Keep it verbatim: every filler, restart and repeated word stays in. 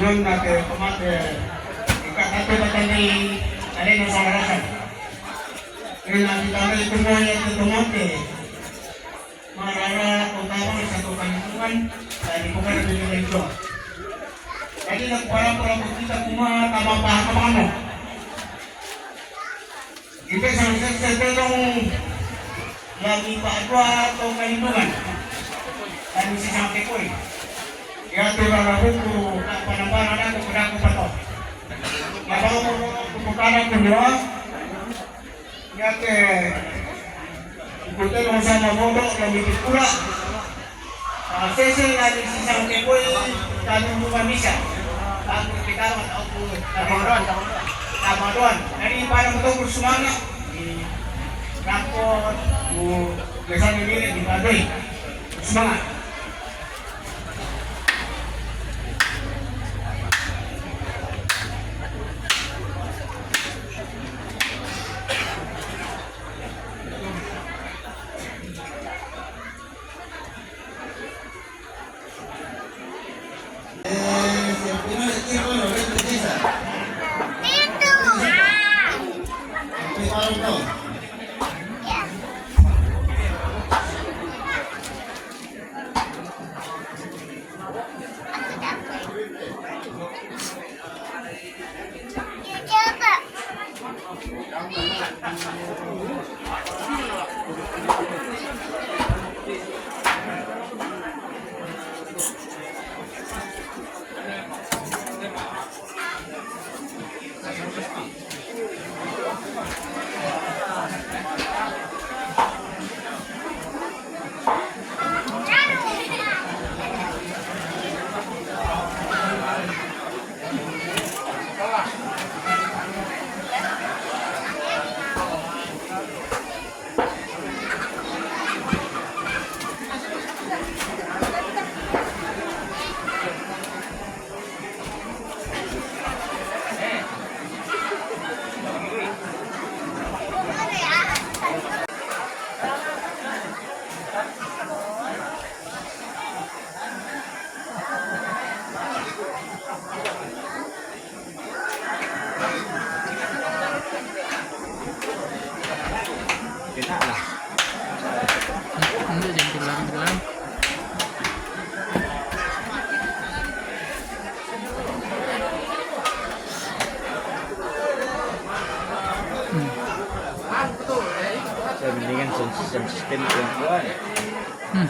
Yun na ke pamate ika ate batani ale na sa rasa. Yun na kita na ito mo ya ito mo ke. Marara o tabang sa to kalitungan, dahil ko ka na pinili ito. Jadi nagparang-parang kita kuma tama pa ka mga. Ito sa sa sa tulong lagi pa dua to kalitungan. Dahil si Sante ko eh. Kaya ito na ako ko panambara na ko kada ko pa to. Mabang ko ko ko kada ko dua. Yate, ikutin mo sa mamodo na mitikula. Ah, sese na ni si Sante Boy, kami mo mamisa. Ang kita mo tao po. Tama doon, tama doon. Nari para mo itong sumanga. Di, rakot, mo, biasa na nila, di ba, doy? Sumanga. Hindi, jangan tenggelam-tenggelam. Hmm. Saya mendingan sound, sound system perempuan. Hmm.